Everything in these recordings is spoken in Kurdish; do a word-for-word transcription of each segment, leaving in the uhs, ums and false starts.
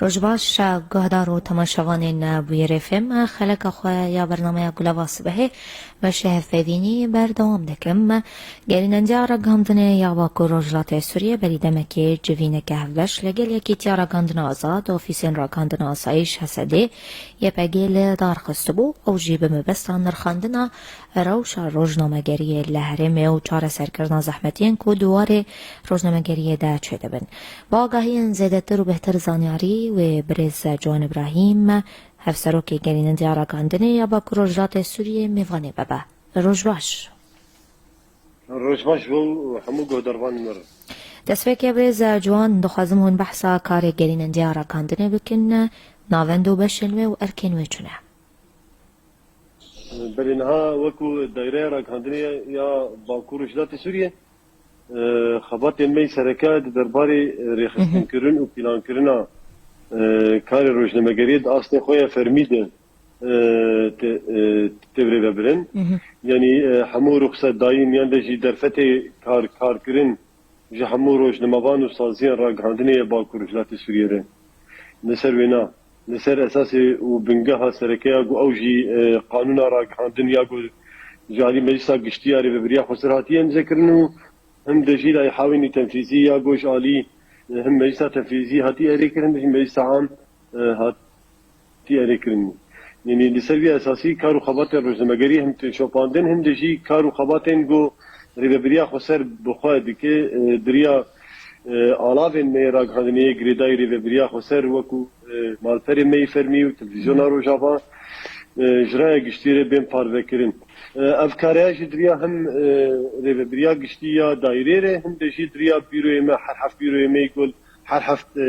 Roj baş, guhdar û temaşevanên Bûyerê F M, xeleka xwe ya bernameya Gulava Sibehê weşê hevpeyvînî berdewam dikim. Gerînendiya ragihandinê ya Bakur Rojhilatê Sûriyê berî demekê civîneke hevbeş li gel Yekîtiya Ragihandina Azad, Ofîsên Ragihandina Asayîş, H S D, Y P G li dar xistibû. Ew jî bi mebesta nirxandina rewşa rojnamegeriyê li herêmê û çareserkirina zehmetiyên ku di warê rojnamegeriyê de çêdibin. Bo agahiyên zêdetir û bêhtir zanyarî wê birêz Ciwan Îbrahîm, Hevserokê Gerînendiya Ragihandinê ya Bakur Rojhilatê Sûriyê mêvanê me be. Roj baş. Roj baş bo hemû guhdarvanên me re. Destpêkê birêz Ciwan, dixwazim hûn behsa karê Gerînendiya Ragihandinê bikin, navend û beşên wê û erkên wê çi ne? Belê niha wekû Daîreya Ragihandinê ya Bakur Rojhilatê Sûriyê, e, xebatên me yî sereke di derbarê, e, rêxistinkirin û pîlankirina, e, karê rojnamegeriyê di astê xwe ya fermî de, e, tê, e, tê birêvebirin. Yanî, e, hemû ruxsetdayîn yan de jî derfetê kar, karkirin ji hemû rojnamevan û saziyên ragihandinê ya Bakur Rojhilatê Sûriyê re. Li ser wêna, li ser esasê û bingeha sereke ya ku ew jî, e, qanûna ragihandin ya ku ji alî Meclisa Giştî ya Rêvebiriya Xweser hatiye îmzekirin û him de jî layîhawên tenfîzî ya ku ji alî, e, him Meclisa Tenfîzî hatî erêkirin, him de jî Meclisa Am, e, hat, tî erê kirin. Yanî li ser vî esasî kar û xebatên rojnamegerî him tên şopandin, him de jî kar û xebatên ku Rêvebiriya Xweser bi xwe dike, e, di riya, e, alavên me yê ragihandinê yê girêdayî Rêvebiriya Xweser wekû, e, malperê me yê fermî û televîzyona Rojava, e, ji raya giştî re bên parvekirin. E, ev kareya jî di riya him, e, Rêvebiriya Giştî ya Daîrê re, him de jî di riya bîroyê me, her heft bîroyê me yê ku her heft, e,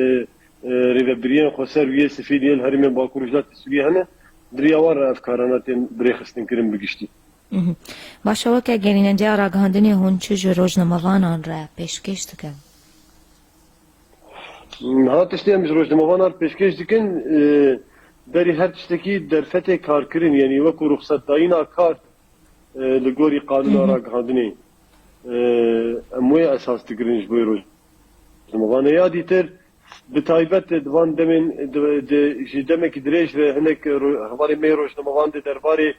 e, rêvebiriyên xweser û yê sifîl yên herêmên Bakur Rojhilatê Sûriyê hene, di riya wan re ev karana tên birêxistinkirin bi giştî. Mhm. Baş e, weke gerînendiya ragihandinê hûn çi ji rojnamevanan re pêşkêş dikin? Niha tiştê em ji rojnamevanan pêşkêş dikin, e, berî her tiştekî derfetê karkirin, yanî wekû ruxsetdayîna kar, e, li gorî qanûna Hı hı. ragihandinê, e, em wê esas digirin ji bo rojnamevanê ya dîtir. Bi taybet di van demên, di, di, ji demekî dirêj ve hinek ro-, hevalên me yê rojnamevan di derbarê,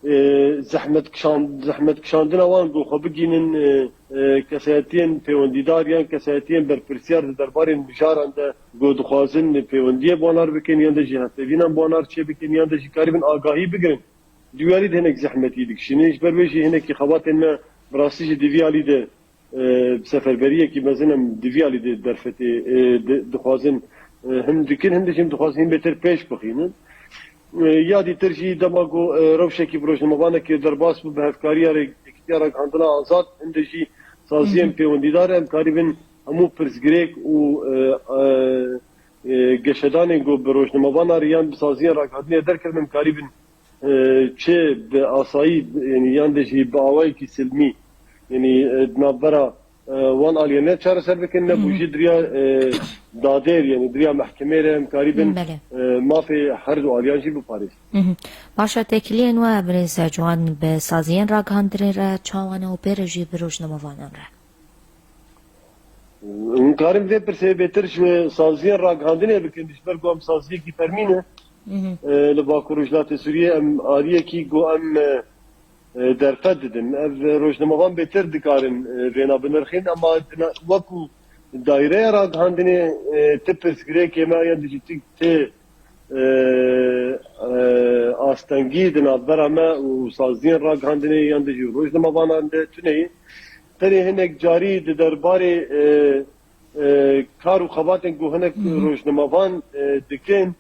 e, zehmet kişan-, zehmet kişandina wan ku xwe bigînin, e, e, kesayetiyên pêwendîdar yan kesayetiyên berpirsiyar di derbarê mijaran de ku dixwazin pêwendiyê bi wan re bikin yan de jî hevpeyvînan bi wan re çêbikin yan de jî karibin agahî bigirin. Duyarî de hinek zehmetî dikişînin. Ji ber wê jî hinekî xebatên me bi rastî jî di vî alî de, e, bi seferberiyekî mezin em di vî alî de derfetê, e, di-, dixwazin, e, him dikin, him de jî em dixwazin him bêtir pêş bixînin. E, ya dîtir jî dema ku, e, rewşekî bi rojnamevanekê derbas bû bi hevkariya rê-, Yekîtiya Ragihandina Azad, him de jî saziyên Hı hı. pêwendîdar em karîbin hemû pirsgirêk û, e, e, e, geşedanên ku bi rojnamevanan re yan bi saziyên ragihandinê derkevin em karîbin e, çi bi asayî, yanî yan de jî bi awayekî silmî, yanî, e, di navbera, e, wan aliyê ne çareser bikin, ne Hı hı. bû jî di riya, e, dadêr, yanî di riya mehkemê re em karîbin, Belê. e, mafê her du aliyan jî biparêzin. Hı hı. Baş e, têkiliyên we birêz Ciwan bi saziyên ragihandinê re çawa ne û pê re jî bi rojnamevanan re? Hûn karin vê pirsê bêtir ji saziyên ragihandinê bikin, ji ber ku em saziyekî fermî ne. Mhm. E, li Bakur Rojhilatê Sûriyê em aliyekî ku em, e, e, derfet didin. Ev rojnamevan bêtir dikarin, e, vêna binirxîn, ema dina-, wekû daîreya ragihandinê, e, ti pirsgirêkê me yan dijî ti, ti e, e, astengî di navbera me û saziyên ragihandinê yan de jî rojnamevanan de tune ye. Tenê hinek carî di derbarê, e, e, kar û xebatên ku hinek Hı hı. rojnamevan, e, dikin,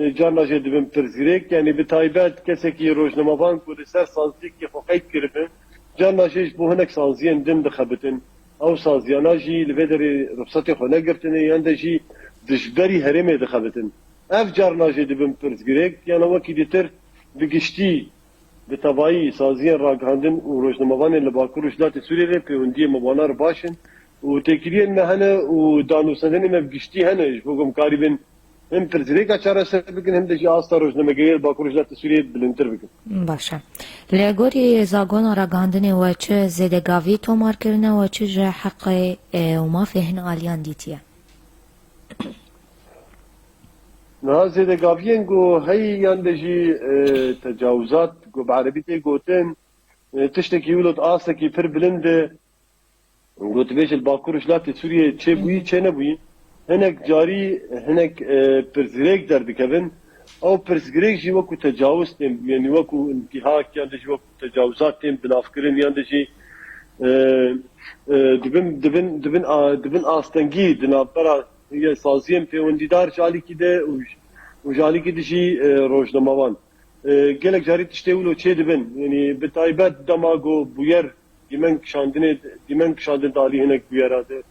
e, carna jê dibin pirsgirêk. Yanî bi taybet kesekî rojnamevan ku li ser saziyekî xwe qeyd kiribe, carna jê ji bo hinek saziyên din dixebitin. Ew saziyana jî li vê derê ruxsetê xwe negirtine yan de jî dijberî herêmê dixebitin. Ev carna jî dibin pirsgirêk, yana wekî dîtir bi giştî, bi tevayî saziyên ragihandin û rojnamevanên li Bakur Rojhilatê Sûriyê re pêwendiyê me wana re baş in û têkiliyên me hene û danûstendinê me bi giştî hene ji bo ku em karîbin him pirsgirêka çareser bikin, him de jî asta rojnamegeriyê li Bakur Rojhilatê Sûriyê bilindtir bikin. Baş e. Li gorî zagona ragihandinê we çi zêdegavî tomar kirine we çi ji heqê, e, û mafê hin aliyan dîtiye? Niha zêdegaviyên ku heyî yan de jî, e, tecawizat ku bi erebî tê gotin, e, tiştekî wilo di astekî pir bilind e. Ku dibêje li Bakur û Rojhilatê Sûriyê çêbûyî, çênebûyî. Hinek carî hinek, e, pirsgirêk derdikevin. Ew pirsgirêk jî wekû tecawiz tên, yanî wekû intîhak yan de jî wekû tecawizat tên binavkirin yan de jî, e, e, dibin, dibin, dibin, a, dibin astengî di navbera ye saziyên pêwendîdar ji alîkî de û j-, û ji alîkî de jî, e, rojnamevan. E, gelek carî tiştê wilo çê dibin. Yanî bi taybet dema ku bûyer dîmen kişandinê, dîmen kişandin dalî hinek bûyera de.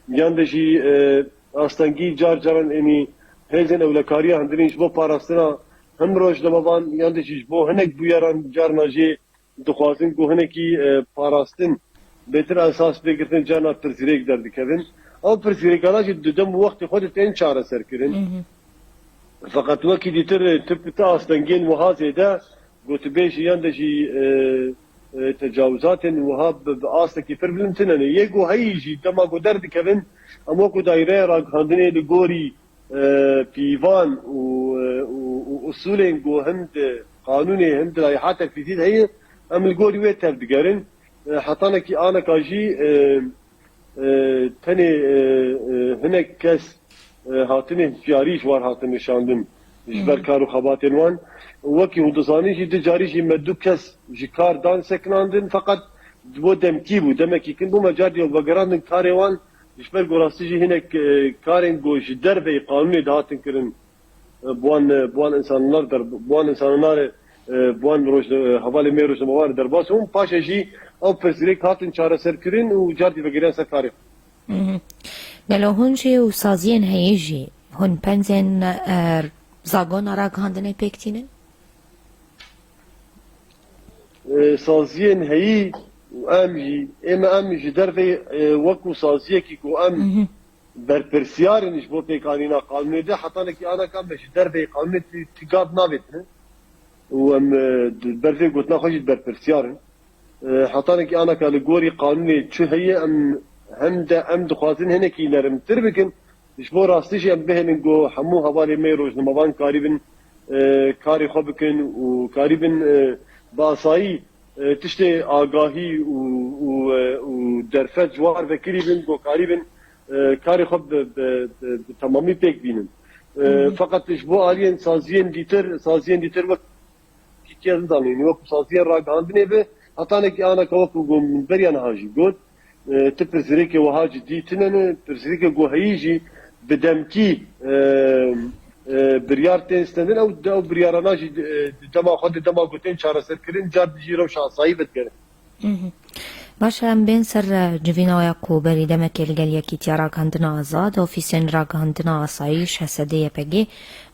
Yan de jî, e, astengî car caran, yanî hêzên ewlekariya hundirîn ji bo parastina him rojnamevan yan de jî ji bo hinek bûyeran carna jê dixwazin ku hinekî, e, parastin bêtir esas bê girtin, carna pirsgirêk derdikevin. Ew pirsgirêkana jî di dem û wextê xwe de tên çareserkirin. Feqet wekî dîtir, e, tu, tu astengên wiha zêde gotibêjî yan de jî, e, e, tecawizatên wiha bi, bi astekî pir bilind tune ne. Yê ku heyî jî dema ku derdikevin, em wekû daîreya ragihandinê li gorî e, pîvan û, e, û, û usulên ku him di qanûnê him di layiha tenfîzî de heye, em li gorî wê tevdigerin. E, hetanekî aneka jî, e, e, tenê, e, e, hinek kes, e, hatine hişyarî ji wan hatin nişandin ji ber kar û xebatên wan. Wekî hûn dizanin jî du carî jî me du kes ji kar dan sekinandin, feqet ji bo demkî bû, demekî kin bû, me cardî vegerandin karê wan. Ji ber ku rastî jî hinek, e, karên ku ji derveyî qanûnê dihatin kirin, e, bi wan, e, bi wan insanlar der, bi wan insananare, e, bi wan roj-, e, hevalê me rojnamevan derbas bûn. Paşê jî ew pirsgirêk hatin çareserkirin û cardî vegeriyan ser karê. Mhm. Gelo hûn jî û saziyên heyî jî hûn penzên, e, zagona ragihandinê pêk tînin? E, saziyên heyî û em jî, ê me em ji dervê, e, wekû saziyekî ku em Mhm. berpirsiyar in ji bo pêkanîna qanûnê de, hetanekî anaka me ji derveyî qanûnê ti, ti gav navêtine. Û em, e, di ber vê gotina xwe jî berpirsiyar in. E, hetanekî anaka li gorî qanûnê çi heye, em hem de em dixwazin hinekî nerimtir bikin. Ji bo rastî jî em bihêlin ku hemû hevalê me rojnamevan karîbin, e, karê xwe bikin û karîbin, e, bi asayî, e, tiştê agahî û, û, e, û derfet ji wan re vekirîbin, ku karîbin, e, karê xwe bi, bi, bi, bi temamî pêk bînin. E, Hı hı. Feqet ji bo aliyên saziyên dîtir, saziyên dîtir wek Tirkiye nizanî, wek saziyên ragihandinê bi, hetanekî anaka wek ku min beriya niha jî got, e, ti pirsgirêkê wiha cidî tune ne, pirsgirêkê ku heyî jî bi demkî, e, e, biryar tên stendin, ew, ew biryarana jî, e, di dema xwe de, dema ku tên çareserkirin, car dijî rewşa asayî vedigerin. Mhm. Baş e, em bên ser, e, civîna ya ku berî demekê li gel Yekîtiya Ragihandina Azad, Ofîsên Ragihandina Asayîş, H S D Y P G,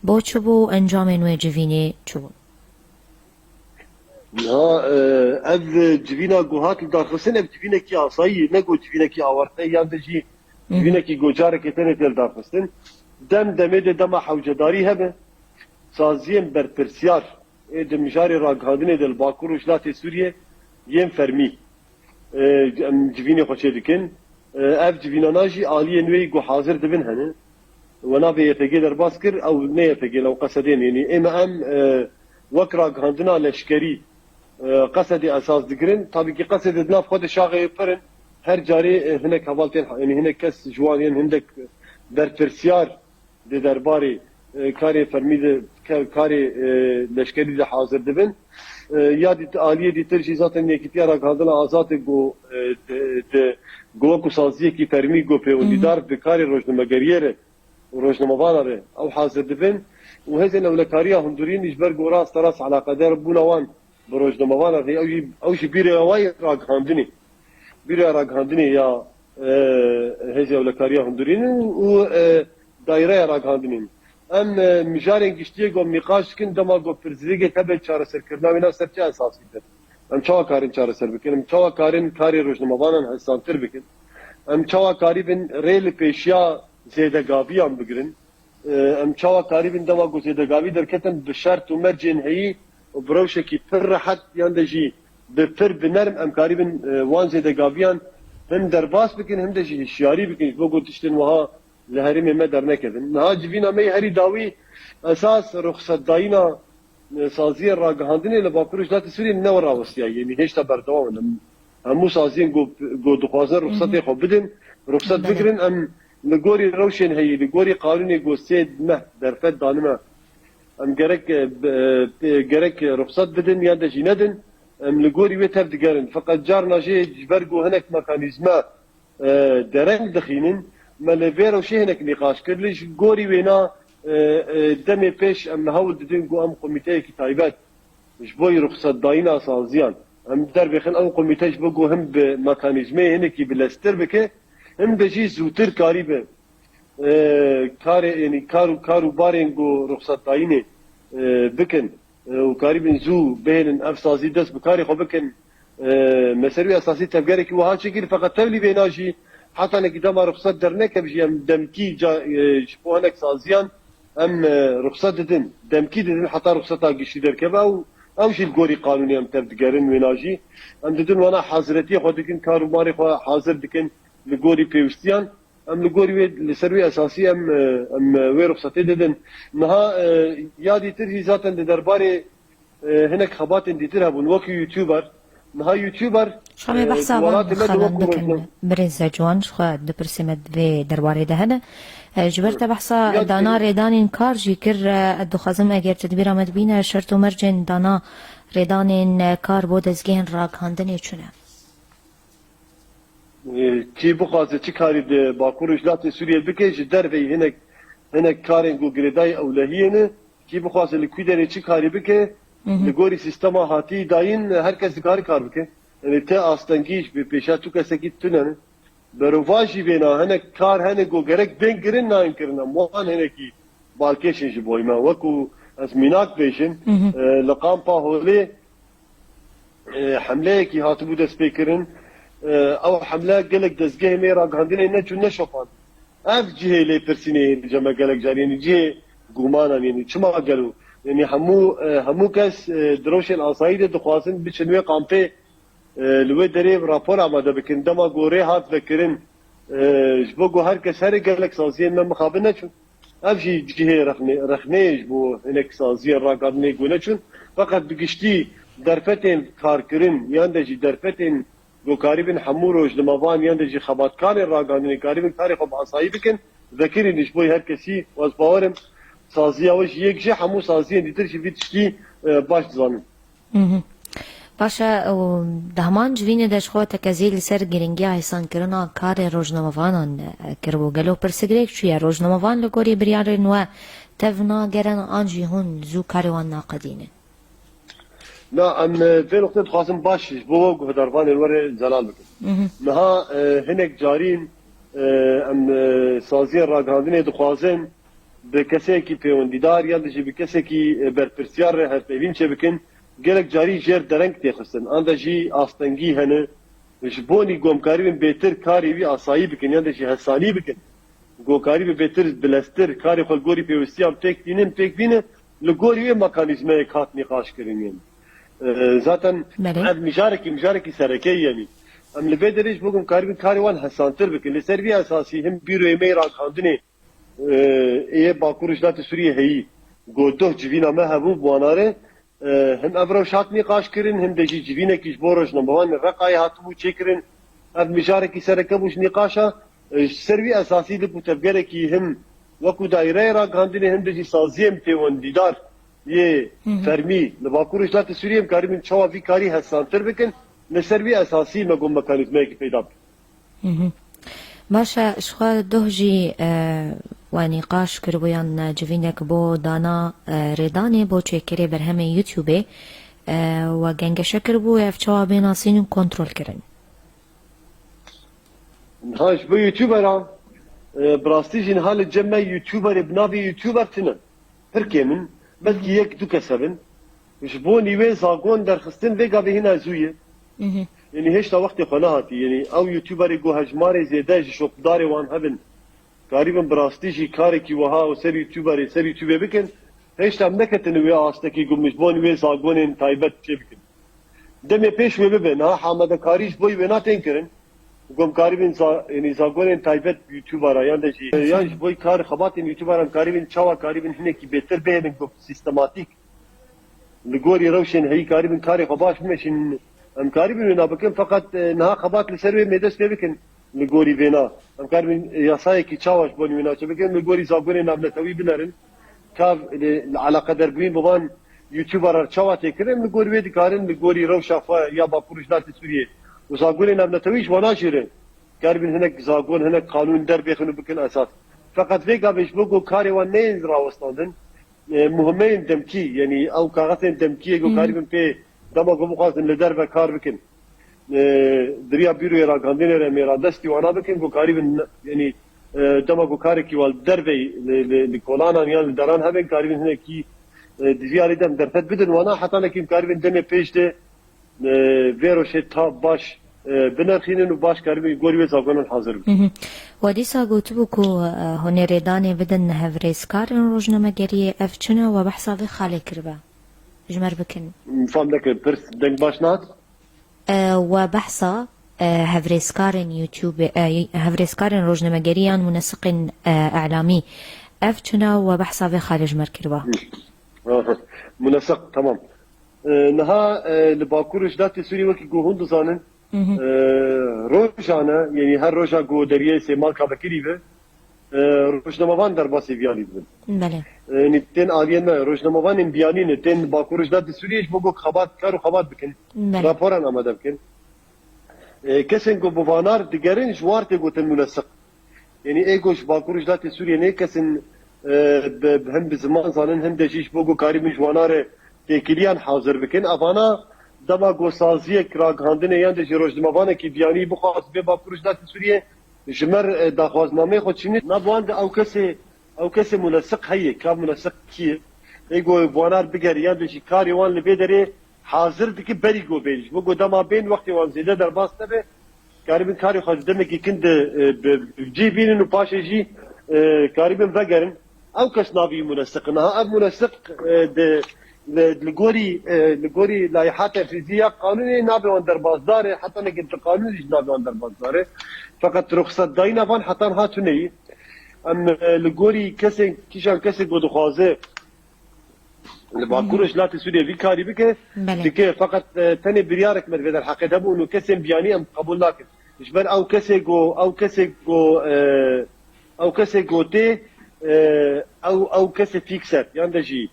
bo çi bû, encamên wê civînê çi bûn? Niha, e, ev civîna ku hat li darxistin, ev civînekî asayî ye, ne ku civînekî awarte ye, yan de jî Mhm. civînekî ku carekê tenê tê li darxistin. Dem demê de dema hewcedarî hebe, saziyên berpirsiyar ê di mijarê ragihandinê de li Bakur Rojhilatê Sûriyê yên fermî, e, em civînê xwe çê dikin. E, ev civînana jî aliyên wê ku hazir dibin hene. We navê Y P G derbas kir, ew ne Y P G, ew Qesedê ne. Yanî ê me em, e, wek ragihandina leşkerî, e, Qesedê esas digirin. Tabî kî Qesedê di nav xwe de şaxê pir in. Her carê, e, hinek heval tên, yanî hinek kes ji wan yên hindek berpirsiyar di derbarê, e, karê fermî de, ke-, karê, e, leşkerî de hazir dibin. E, ya dît-, aliyê dîtir jî zaten Yekîtiya Ragihandina Azadê ku, e, di, di, ku wekû saziyekî fermî ku pêwendîdar Hı hı. bi karê rojnamegeriyê re û rojnamevana re ew hazir dibin û hêzên ewlekariya hundirîn ji ber ku rast rast eleqedar bûna wan bi rojnamevana re ew jî, ew jî bîrê wayê ragihandinê. Bîrê ragihandinê ya, e, hêzê ewlekariya hundirîn û, û, e, daîreya ragihandinê. Em, e, mijarên giştiyê ku em nîqaş dikin, dema ku pirsgirêkek hebe çareserkirina wê na ser çi esasî be? Em çawa karin çareser bikin? Em çawa karin karê rojnamevanan hesantir bikin? Em çawa karîbin rê li pêşiya zêdegaviyan bigirin? E, em çawa karîbin dema ku zêdegavî derketin bi şert û mercên heyî û bi rewşekî pir rehet yan de jî bi pir bi nerm em karîbin, e, wan zêdegaviyan him derbas bikin, him de jî hişyarî bikin, ji bo ku tiştên wiha li herêmê me dernekevin. Niha civîna me yê herî dawî esas ruxsetdayîna, e, saziyên ragihandinê li Bakur û Rojhilatê Sûriyê ne rawestiyaye, yanî hêşta berdewam in. Em hemû saziyên ku, ku dixwazin ruxsetê xwe bidin, ruxset bigirin, em li gorî rewşên heyî, li gorî qanûnê ku sê meh derfet danime, em gerek, e, b-, e, gerek ruxset bidin yan de jî nedin, em li gorî wê tev digerin. Feqet carna jê ji ber ku hinek mekanîzme, e, dereng dixînin, me li vê rewşê hinek nîqaş kir. Lê ji gorî wêna, e, e, demê pêş em li hewl didin ku em komîteyekî taybet ji bo ruxsetdayîna saziyan em derbêxin. Ew komîte ji bo ku him bi mekanîzmeyê hinekî bileztir bike, him de jî zûtir karî bi, e, karê, yanî kar û, kar û barên ku ruxsetdayînê, e, bikin, e, û karîbin zû bihêlin ev sazî dest bi karê xwe bikin. E, me ser wî esasî tevgerekî wiha çêkir, feqet tevlî vêna jî hetanekî dema ruxset dernekeve jî em demkî ca-, e, ji bo hinek saziyan em, e, ruxset didin, demkî didin heta ruxseta giştî derkeve û ew jî li gorî qanûnê em tev digerin wêna jî. Em didin wana haziretiyê xwe dikin, kar û marê xwe hazir dikin li gorî pêwîstiyan. Em li gorî wê, li ser wê esasî em, e, em, e, wê ruxsetê didin. Niha, e, ya dîtir jî zaten di derbarê, e, hinek xebatên dîtir hebûn, wekî YouTuber. Niha YouTuber, Şamê e, behsa van welatê me di xalan wekî bikin, rojna- birêz Zecuan, ji xwe du pirsê me di vê derbarê de hene. E, ji ber te behsa Ya dana dîtir- rêdanên kar jî kir, e, ez dixwazim eger tu di bîra me dibîne, şert û mercên dana rêdanên, e, kar bo dezgehên ragihandinê çi ne? Kî bixwaze çi karî di Bakur Rojhilatê Sûriyê bike, ji derveyî hinek, hinek karên ku girêdayî ewlehiyê ne, kî bixwaze li kû derê çi karî bike, Mhm. li gorî sîstema hatî dayîn, her kes dikare kar bike. Yanî te astengî ji pêşa tu kesekî tune ne. Berovajî vêna hinek kar hene ku gerek bên kirin, nayên kirin. Em wan hinekî balkêş in ji bo me. Wekû ez mînak bêjim, Mhm. e, li Kampa Holê, e, hemleyekî hatibû destpêkirin. E, ew hemle gelek dezgehê me yê ragihandinê neçûn neşopand. Ev cihê lêpirsînê yê li cem me gelek carî, yanî cihê gumanan, yanî çima gelo? Yanî hemû, e, hemû kes, e, di rewşên asayî de dixwazin biçin wê kampê, e, li wê derê rapor amade bikin. Dema gorê hat vekirin, e, ji bo ku her kes here gelek saziyên me mixabin neçûn. Ev jî cihê rexne-, rexneyê ji bo hinek saziyên ragihandinê ku neçûn. Feqet bi giştî derfetên karkirin yan de jî derfetên ku karîbin hemû rojnamevan yan de jî xebatkarên ragihandinê karîbin karê xwe bi asayî bikin, vekirîn ji bo her kesî. Ez bawer im saziya we jî yek jî hemû saziyên dîtir jî vî tiştî, e, baş dizanin. Mhm. Baş e, û di heman civînê de ji xwe tekezî li ser girîngiya hêsankirina karê rojnamevanan, e, kiribû. Gelo pirsgirêk çi ye? Rojnamevan li gorî biryarên we tev nagerin an jî hûn zû karê wan naqedînin? Na, em, e, vê noqtê dixwazin baş ji bo we guhdarvanên we re zelal bikin. Mhm. Niha, e, hinek carîn, e, em, e, saziyên ragihandinê dixwazin bi kesekî pêwendîdar yan jî bi kesekî, e, berpirsiyar re hevpeyvîn çêbikin, gelek carî jêr dereng tê xistin. An de jî astengî hene. Ji bo nî ku em karîbin bêtir karê wî asayî bikin yan de jî hesanî bikin. Ku karîbin bêtir bileztir karê xwe li gorî pêwîstiyan pêk tînin, pêk bînin, li gorî wê mekanîzmeyek hat nîqaşkirin yên. E, zaten Belê. ev mijarekî, mijarekî sereke ye, yanî. Em li vê derê ji bo ku em karîbin karê wan hesantir bikin. Li ser vî esasî him bîroyê me yê ragihandinê, e, ê Bakur Rojhilatê Sûriyê heyî, ku doh civîna me hebû bi wana re, e, him ev rewş hat nîqaş kirin, him de jî civînekî ji bo rojnamevanên Reqayê hatibû çêkirin. Ev mijarekî sereke bû ji nîqaşa, e, ji ser wî esasî li ku tevgerekî him wekû daîreyê ragihandinê, him de jî saziyên pêwendîdar yê Hı hı. fermî li Bakur Rojhilatê Sûriyê em karîbin çawa vî karî hesantir bikin, li ser wî esasî me got mekanîzmayekî peyda bikin. Mhm. Baş e, ji xwe doh jî, e, we nîqaş kiribûyan civînek bo dana, e, rêdanê bo çêkirê berhemên YouTube-ê, e, we gengeşe kiribû, ev çawa bê nasîn û kontrol kirin? Niha ji bo YouTuberan, e, bi rastî jî niha li cem me YouTuberê bi navê YouTuber tune. Pir kêm in, belkî yek du kes hebin. Ji bo nî wê zagon derxistin vê gavê hîna zû ye. Mhm. Yanî hêşta wextê xwe nehatî. Yanî ew YouTuberê ku hejmarê zêde ji şopdarê wan hebin, karîbin bi rastî jî karekî wiha û ser YouTuberê, ser YouTubeê bikin, hêşta em neketine wê astekî ku ji bo nî wê zagonên taybet çêbikin. Demê pêş wê bibe, niha amadekarî ji bo wêna tên kirin. Ku em karibin za-, yanî zagonên taybet YouTube'a yan de jî, yan ji bo karê xebatên YouTube'a em karibin çawa karibin hinekî bêtir bihêlin ku sistematîk li gorî rewşên heyî karibin karê xwe baş bimeşînin. Em karibin wêna bikin, feqet, e, niha xebat li ser wê em ê dest pê bikin li gorî vêna. Em karibin, e, yasayekî çawa ji bo wêna çêbikin li gorî zagonên navnetewî binerin. Kav li, li eleqederbûyîn bi van YouTube'a re çawa tê kirin, li gorî wê dikarin, li gorî rewşa xwe ya Bakur û Rojhilatê Sûriyê û zagonên navnetewî ji wana jêre karibin hinek zagon, hinek qanûn derbêxin û bikin esas. Feqet vê gavê ji bo ku karê wan neyên rawestandin, e, muhimmeyên demkî, yanî ew kaxetên demkî yê ku karibin pê dema ku bixwazin li derve kar bikin. E, di riya Bîroyê Ragihandinê re em ê radestî wana bikin ku karibin, yanî, e, dema ku karekî wan dervey li, li, li kolanan yan li deran hebin, karibin hinekî, e, di vî alî de em derfet bidin wana, heta nekî em karibin demê pêş de, e, vê rewşê ta baş, e, binerxînin û baş karibin gorî wê zagonan hazir bin. Mhm. We dîsa gotibû ku, e, hûn ê rêdanê bidin hevrêzkarên rojnamegeriyê, ev çi ne we behsa vê xalê kiribe? Ji me re bikin. Fam nekirin, pirs deng baş nehat. E, we behsa, e, hevrêzkarên YouTube, e, hevrêzkarên rojnamegerî yan munesiqên, e, elamî, ev çi ne we behsa vê xalê ji me re kiriba? Aha. Munesiq, tamam. E, niha, e, li Bakur Rojhilatê Sûriyê wekî ku hûn dizanin, Mhm. e, rojane, yanî her roja ku deriyê Sêmalka vekirî be, e, rojnamevan derbasî viyanî dibin. Belê. E, yanî tên aliyên me, rojnamevanên biyanî ne, tên Bakur Rojhilatê Sûriyê ji bo ku xebat, kar û xebat bikin. Belê. Raporan amade bikin. E, kesên ku bi vanar digerin ji war tê gotin munesiq. Yanî ê ku ji Bakur Rojhilatê Sûriyê nê kesin, e, bi, bi hem bi ziman zanin hem de jî ji bo ku karîbin ji wana re têkiliyan hazir bikin. Evana dema ku saziyek ragihandinê yan de jî rojnamevanekî biyanî bixwaz bê Bakur Rojhilatê Sûriyê, ji me re, e, daxwaznameyê xwe çînî. Nav wan de ew kesê, ew kesê munesiq heye, ka munesiq kî ye? Ê ku bi wanar bigerî yan de jî karê wan li vê derê hazir dike berî ku bên. Ji bo ku dema bên wextê wan zêde derbas nebe, karibin karê xwe di demekî kin de, e, bi, bi cih bînin û paşê jî, e, karibin vegerin. Ew kes navê wî munesiq e. Niha ev munesiq, e, di, li, li gorî, e, li gorî layiha tenfîzî ya qanûnê navê wan derbasdar e, heta nekê di qanûnê jî navê wan derbasdar e. Feqet ruxsetdayîna van heta niha tune ye. Em, e, li gorî kesên, kîjan kesê ku dixwaze li Bakur Rojhilatê Sûriyê vî karî bike, Belê. dike. Feqet, e, tenê biryarek me di vê derheqê de bû û kesên biyanî em qebûl nakin. Ji ber ew kesê ku, ew kesê ku, e, ew kesê ku tê, e, ew, ew kesê fîkser, yan de jî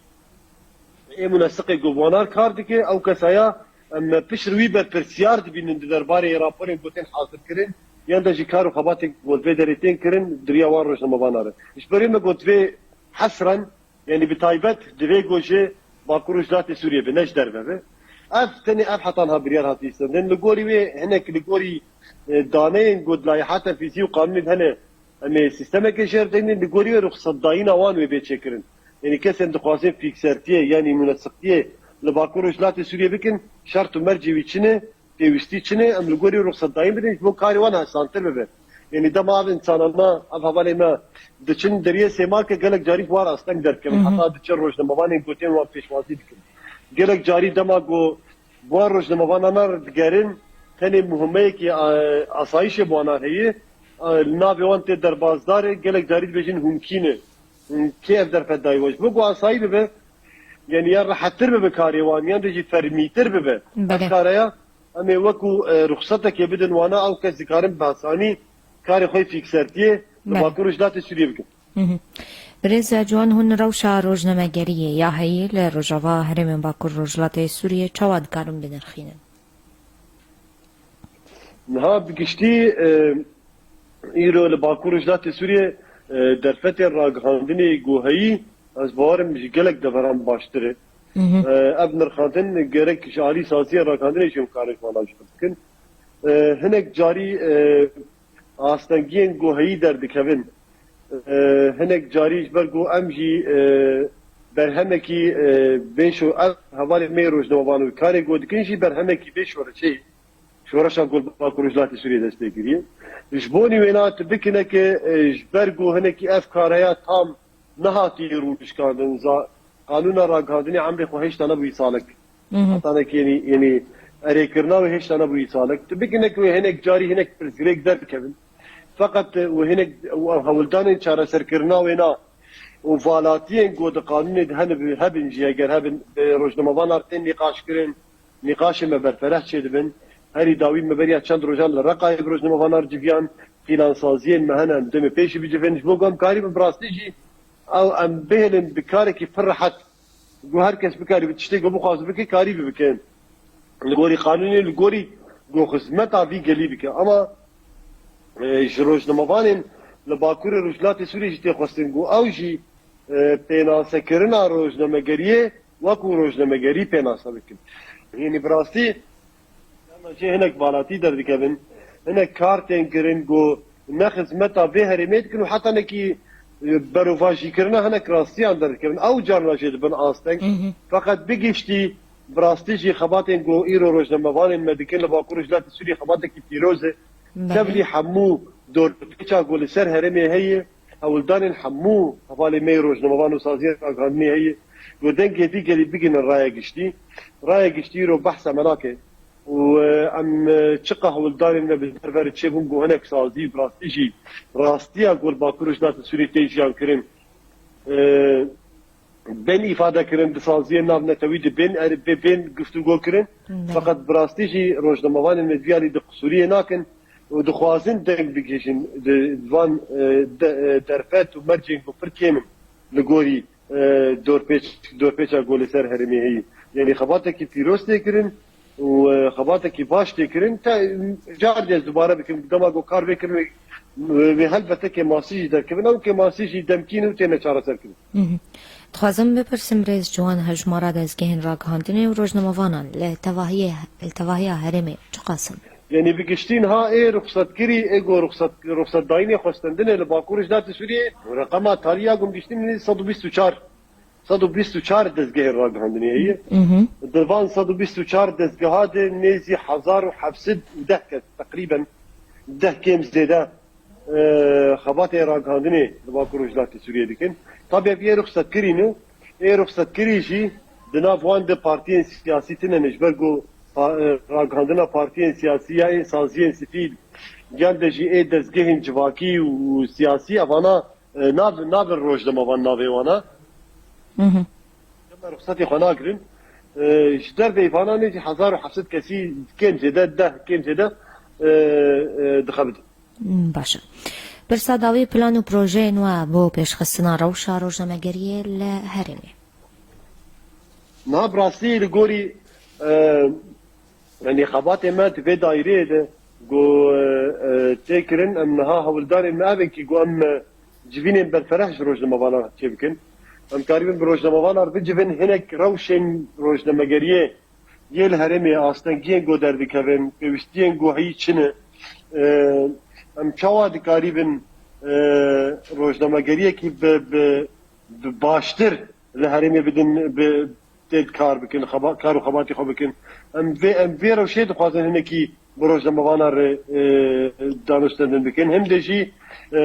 ê munesiqê ku bi wanar kar dike, ew kesaya em pişt re wî berpirsiyar dibînin di derbarê raporên ku tên hazirkirin, yan de jî kar û xebatên ku li vê derê tên kirin, di riya wan rojnamevana re. Ji ber wê me got vê hesran, Yanî bi taybet divê ku ji Bakur Rojhilatê Sûriyê be, ne ji derve be. Ev tenê ev heta niha biryar hatiye stendin. Li gorî wê hinek li gorî, e, daneyên ku di layiha tenfîzî û qanûnê de hene, em ê sîstemeke jêr deynin, li gorî wê ruxsetdayîna wan wê bê çêkirin. Yanî kesên dixwazin fîksertiyê yanî munesiqtiyê li Bakur Rojhilatê Sûriyê bikin, şert û mercê wî çi ne, pêwîstî çi ne, em li gorî ruxsetdayîn bidin, ji bo karê wan hesantir bibe. Yanî dema ev însanana, ev hevalê me diçin deriyê Sêmalkê gelek carî ji wan asteng derdikevin. Hı hı. Heta diçin rojnamevanên ku tên wan pêşwazî dikin. Gelek carî dema ku bi wan rojnamevanana re digerin, tenê muhimmeyekî, e, asayîşê bi wana heye, e, li navê wan tê derbasdar e, gelek carî dibêjin hûn kî ne, hûn kê ev derfet dayî we. Ji bo ku asayî bibe, yanî ya rehettir bibe karê wan, yan de jî fermîtir bibe. Belê. Ev kareya Em ê wekû, e, ruxsetekê bidin wana, ew kes dikarin bi asanî karê xwe yê fîksertiyê li Belê. Bakur Rojhilatê Sûriyê bikin. Mhm. Birêz Ciwan, hûn rewşa rojnamegeriyê ya heyî li Rojava Herêmên Bakur Rojhilatê Sûriyê çawa dikarin binirxînin? Niha bi giştî, e, Îro li Bakur Rojhilatê Sûriyê, e, derfetên ragihandinê ku heyî, ez bawerim ji gelek deveran baştir e. Mhm. E, ev nirxandin gerek ji alî saziyê ragihandinê jî em karin ji wan re jî bikin. E, hinek carî, e, astengiyên ku heyî derdikevin. E, hinek carî ji ber ku em jî, e, berhemekî, e, bêşo-, ev hevalên me yê rojnamevan û karê ku dikin jî berhemekî vê şoreşê. Şoreşa ku li Bakur Rojhilatê Sûriyê dest pê kiriye. Ji bo nî wêna tu bikine ke, e, ji ber ku hinekî ev kareya tam nehatî rûnişkandin, za-, qanûna ragihandinê emrê xwe hêşta nebûyî salek. Mhm. Heta nekê yenî, yenî Erêkirina wê hêşta nebûyî salik. Tu bikine ku wê hinek carî hinek pirsgirêk derdikevin. Feqet, e, wê hinek û ev hewldanên çareserkirina wê na û valatiyên ku di qanûnê de hene bi-, hebin jî, eger hebin, bi rojnamevanan tên nîqaş kirin, nîqaşê me berfereh çêdibin. Herî dawî me beriya çend rojan li Reqayê bi rojnamevanan civiyan, plansaziyên me hene, em demê pêşî bicivin. Ji bo ku em karîbin bi rastî jî ew em bihêlin bi karekî pir rehet. Ku her kes bikarî bi tiştê ku bixwaz bike, karî bi bike. Li gorî qanûnê, li gorî ku xizmeta vî gelî bike. Ama, e, ji rojnamevanên li Bakurê Rojhilatê Sûriyê jî tê xwestin ku ew jî, e, pênasekirina rojnamegeriyê wekû rojnamegerî pênase bikin. Yanî bi rastî, Carna jê hinek valatî derdikevin, hinek kar tên kirin ku ne xizmeta vê herêmê dikin û heta nekî, e, berovajîkirina hinek rastiyan derdikevin. Ew carna jê dibin asteng. Mhm. Feqet bi giştî, bi rastî jî xebatên ku îro rojnamevanên me dikin li Bakur Rojhilatê Sûriyê xebatekî pîroz e. Belê. Tevlî hemû dorpêça ku li ser herêmê heye, hewldanên hemû hevalê me yê rojnamevan û saziyên ragihandinê heye, ku dengê vî gelî bigihînin raya giştî. Raya giştî îro behsa me nake. Û, e, em, e, çiqa hewldanên me bi ser ve re çêbûn, ku hinek sazî, bi rastî jî rastiya ku li Bakur Rojhilatê Sûriyê tê jiyan kirin, e, bên îfade kirin, di saziyên navnetewî de bên er-, bê-, bên guftûgo kirin. Belê. Feqet bi rastî jî rojnamevanên me vî alî di qisûriyê nakin û dixwazin deng bigihîjin di van, e, de-, e, derfet û mercên ku pir kêm in li gorî, e, dorpêç-, dorpêça ku li ser herêmê heyî. Yanî xebatekî pîroz tê kirin û, e, xebatekî baş tê kirin. Te, car dê ez dubare bikim, dema ku kar vê kirin, e, wê helbete kêmasî jî derkevin. Ew kêmasî jî demkî ne û têne çareserkirin. Mhm. Dixwazim bipirsim, birêz Ciwan, hejmara dezgehên ragihandinê û rojnamevanan li tevahiyê, li tevahiya herêmê çiqas in? Yanî bi giştî niha ê ruxsetkirî, ê ku ruxset-, ruxsetdayînê xwestendinê li Bakur Rojhilatê Sûriyê, reqema talî ya ku em giştîn sed û bîst û çar, sed û bîst û çar dezgehên ragihandinê heye. Mhm. Di van sed û bîst û çar dezgeha de nêzî hezar û heft sed û deh kes, teqrîben deh kêm zêde, e, xebatê ragihandinê li Bakur Rojhilatê Sûriyê dikin. Tabi ev yê ruxsetkirî ne, ê ruxsetkirî jî di nav wan de partiyên siyasî tune ne, ji ber ku pa-, e, ragihandina partiyên siyasî ya ê saziyên sivîl yan de jî ê dezgehên civakî û siyasî, evana, e, nav-, nabin rojnamevan navê wana. Mhm. Dema ruxsetê xwe nagirin, e, ji derveyî vana nêzî hezar û heft sed kesî kêm zêde, deh kêm zêde, e, e, dixebidin. Hmm, baş e. Pirsa dawî, plan û projeyên we bo pêşxistina rewşa rojnamegeriyê li herêmê? Niha bi rastî li gorî, e, yanî xebatê me di vê daîreyê de ku, e, e, tê kirin, em niha hewldanên me ev in kî ku em, e, civînên berfereh ji rojnamevanan çêbikin. Em karibin bi rojnamevanan bicivin hinek rewşên rojnamegeriyê yê li herêmê, astengiyên ku derdikevin, pêwîstiyên ku heyî çi ne, e, em çawa dikarîbin, e, rojnamegeriyekî bi, bi, bi baştir li herêmê bidin, bi tê kar bikin, xeba-, kar û xebatê xwe bikin. Em vê, em vê rewşê dixwazin hinekî bi rojnamevanan re, e, danûstendin bikin. Him de jî, e,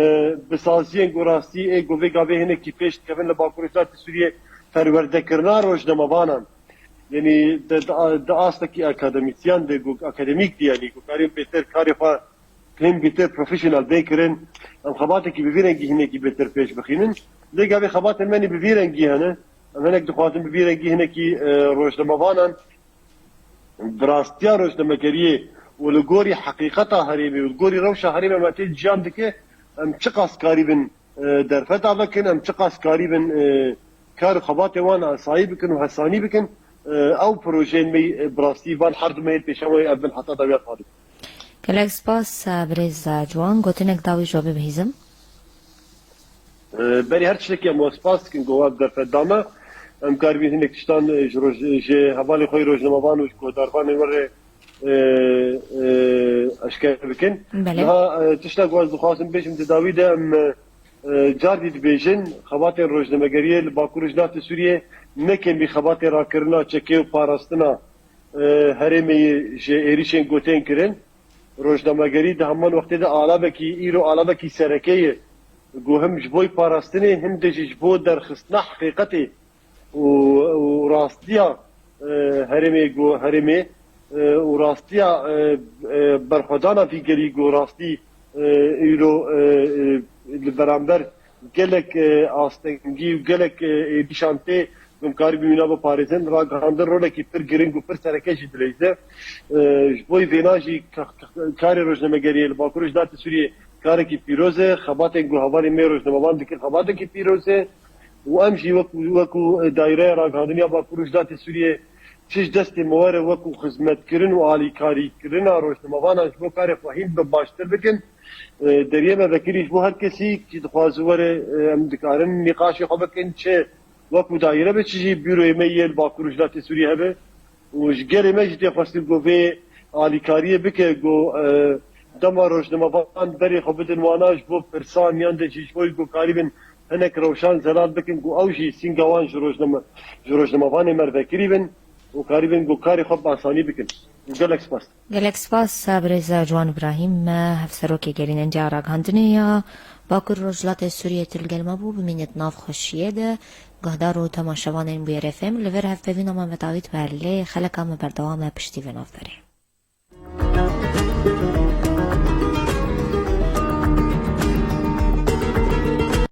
bi saziyên ku rastî ê ku vê gavê hinekî pêş dikevin li Bakur Rojhilatê Sûriyê perwerdekirina rojnamevanan. Yanî di, di, di astekî akademîsyen de, ku akademîk de, yanî ku karî bêtir karê xwe him bêtir profesyonel bê kirin. Em xebatekî bi vî rengî hinekî bêtir pêş bixînin. Lê gavê xebatên me nî bi vî rengî hene. Em hinek dixwazin bi vî rengî hinekî, e, rojnamevanan bi rastiya rojnamegeriyê û li gorî heqîqeta herêmê û li gorî rewşa herêmê me tê ciyan dike, em çiqas karîbin, e, derfeta vekin, em çiqas karîbin, e, kar û xebatê wan asayî bikin û hesanî bikin, e, ew projeyên me, e, bi rastî van her du me yên pêşewa ev bin heta dawiya talî. Gelek spas, e, birêz, e, Ciwan, gotinek dawî ji we bibihîzim. E, berî her tiştekî em we spas dikin ku we derfet da me. Em karibîn hinek tiştan, e, ji roj-, ji hevalê xwe yê rojnamevan û ji guhdarvanên we re, e, e, eşkere bikin. Belê. Niha, e, tişta ku ez dixwazim bêjim, di dawî de em, e, e, cardî dibêjin, xebatên rojnamegeriyê li Bakur Rojhilatê Sûriyê ne kêmî xebatê rakirina çekê û parastina, e, herêmê yê ji êrîşên ku tên kirin. Rojnamegerî di heman wextê de alabekî, îro alabekî sereke ye. Ku him ji bo parastinê, him de jî ji bo derxistina heqîqetê û, û rastiya, e, herêmê, ku herêmê, e, û rastiya, e, e, berxwedana vî gerî ku rastî, e, îro, e, e, li beramber gelek, e, astengî û gelek, e, êrîşan tê, ku em karibin wîna biparêzin, ragihandin rolekî pir giring û pir sereke jî dileyze. E, ji bo vêna jî ka-, ka-, karê rojnamegeriyê li Bakur û Rojhilatê Sûriyê karekî pîroz e. Xebatên ku hevalên me rojnamevan dikin xebatekî pîroz e. Û em jî wekû, wekû daîreya ragihandinê ya Bakur û Rojhilatê Sûriyê çi ji destê me were wekû xizmetkirin û alîkarîkirina rojnamevanan ji bo karê xwe hîn bi baştir bikin. E, deriyê me vekirî ji bo her kesî kî dixwaze were, e, em dikarin nîqaşê xwe bikin, çi wekû daîre be, çi jî bîroyê me yê li Bakur û Rojhilatê Sûriyê hebe. Û ji gelê me jî tê xwestin ku vê alîkariyê bike, ku, e, dema rojnamevan berê xwe bidin wana ji bo pirsan yan de jî ji bo ku karîbin hinek rewşan zelal bikin, ku ew jî sînga wan ji rojname-, ji rojnamevanê me re vekirî bin û karîbin ku karê xwe bi asanî bikin. Û gelek spas. Gelek spas, birêz Ciwan Îbrahîm, me hevserokê gerînendiya ragihandinê ya Bakur Rojhilatê Sûriyê tu li gel me bû, bimînit nav xweşiyê de. Guhdar û temaşevanên Bûyer F M, li vir hevpeyvîna me me dawît be, lê xeleka me berdewam e piştî vê navberê.